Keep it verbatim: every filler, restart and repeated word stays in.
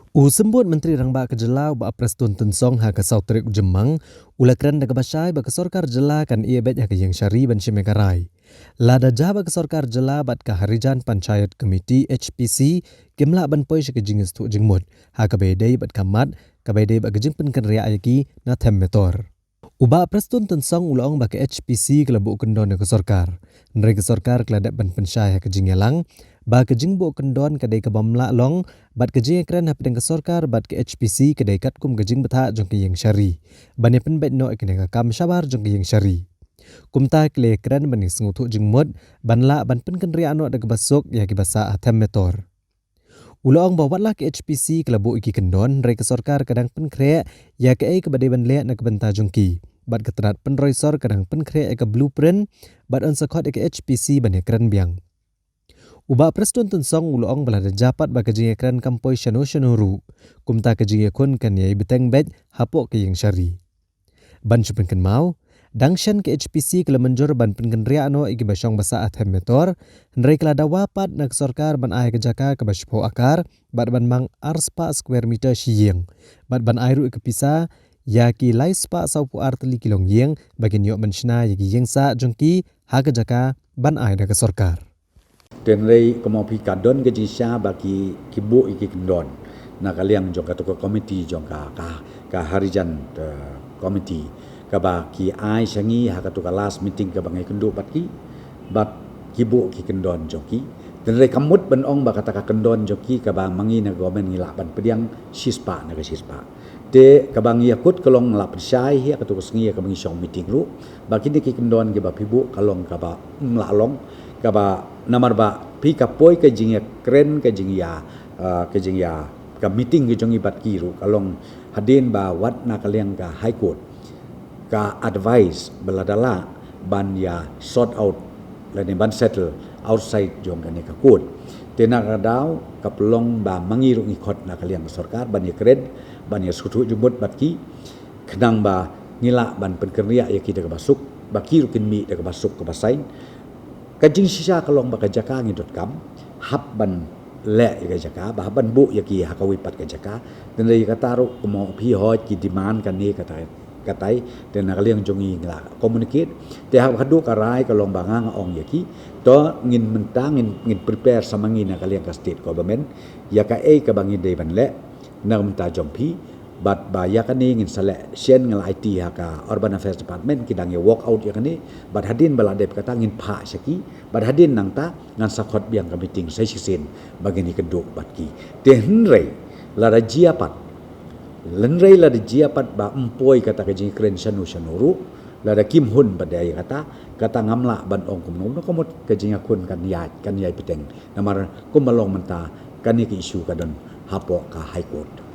U Symbud Myntri Rangbah ka Jylla, u Bah Prestone Tynsong, ha ka saw tarik u Jymmang, u la kren da kaba shai ba ka sorkar jylla kan ïeh beit ha ka ïing shari ban shim ïa ka rai. Lada jia ba ka sorkar jylla bad ka Harijan Panchayat Committee, H P C, kim lah ban poi sha ka jingïasngewthuh jingmut ha kaba ïadei bad ka mat, kaba ïadei bad ka jingpynkynriah ïa ki na Them Metor. U Bah Prestone Tynsong u la ong ba ka H P C ka la buh kyndon ïa ka sorkar. Hynrei ka sorkar ka la dep ban pynshai ha ka jingïalang ba ka jingbuh kyndon ka dei kabym lah long, bad ka jingïakren hapdeng ka sorkar bad ka H P C ka dei katkum ka jingbthah jong ka ïing shari ban ïa pynbeit noh ïa kane ka kam shabar jong ka ïing shari. Kumta ki la ïakren ban ïasngewthuh jingmut ban lah ban pynkynriah noh da kaba suk ïa kiba sah ha Them Metor. U la ong ba wat la ka H P C ka la buh ïa ki kyndon, hynrei ka sorkar ka dang pynkhreh ïa kaei kaba dei ban leh na ka bynta jong ki. Bad ka tnat pynroi sor ka dang pynkhreh ïa ka blueprint, bad yn sa khot ïa ka H P C ban ïakren biang. U Bah Prestone Tynsong u la ong ba lada jia pat ba ka jingïakren kam poi shano shano ruh, kumta ka jingïakhun kan ïai bteng beit hapoh ka ïing shari. Ban shu pynkynmaw, dang shen ka H P C ka la mynjur ban pynkynriah noh ïa kiba shong ba sah ha Them Metor, hynrei ka la dawa pat na ka sorkar ban ai ka jaka kaba shiphew akar, bad ban mang ar spah square meter shi ïing, bad ban ai ruh ïa ka pisa ïa ki lai spah sawphew ar tylli ki longïing ba kin ïoh ban shna ïa ki ïing sah jong ki ha ka jaka ban ai da ka sorkar. Te hynrei kumno phi, ka don ka jingshisha ba ki, ki buh ïa ki kyndon na ka liang jong katu ka committee jong ka, ka, ka Harijan, eh, committee, kaba ki ai sha ngi ha katu ka last meeting kaba ngi kynduh bad ki, bad ki buh ki kyndon jong ki. Te hynrei kam mut ban ong ba kata ka kyndon jong ki kaba ma ngi na government ngi lah ban pdiang shispah na ka shispah. Te kaba ngi ïakut ka long, la pynshai hi ha katu ka sngi ha kaba ngi shong meeting ruh, ba kine ki kyndon kiba phi buh ka long kaba ym lah long, kaba namar ba phi, ka poi ka jingïakren, ka jingïa, ah, ka jingïa, ka meeting ka jong ngi bad ki ruh ka long hadien ba wat na ka liang ka High Court ka advice ba lada lah ban ïa sort out lane ban settle outside jong kane ka court. Te na ka daw ka pynlong ba ma ngi ruh ngi khot na ka liang ka sorkar ban ïakren, ban ïasngewthuh jingmut bad ki, khnang ba ngi lah ban pynkynriah ïa ki da kaba suk, ba ki ruh kin mih da kaba suk kaba saiñ. Ka jingshisha ka long ba ka jaka ngi donkam, hap ban leh ïa ka jaka, ba hap ban buh ïa ki ha kawei pat ka jaka. Te hynrei kata ruh kumno phi, hooid ki demand kane kata katai, te na ka liang jong ngi ngi la communicate. Te ha kaba khatduh ka rai ka long ba nga nga ong ïa ki, to ngin mynta ngin, ngin prepare sa ma ngi na ka liang ka state government ïa kaei kaba ngi dei ban leh na ka bynta jong phi, bad ba ïa kane ngin sa leh shen, ngi la aiti ha ka Urban Affairs Department, ki dang ïa work out ïa kane, bad hadien ba la dep kata ngin phah sha ki, bad hadien nangta ngan sa khot biang ka meeting sa shisien ba ngin ïakynduh bad ki. Te hynrei lada jia pat, hynrei lada jia pat ba ym poi kata ka jingïakren shano shano ruh, lada kim hun pat ïa kata, kata ngam lah ban ong kumno kumno, ka mut ka jingïakhun kan ïaid, kan ïai bteng. Namar kumba long mynta kane ka issue ka don hapoh ka High Court.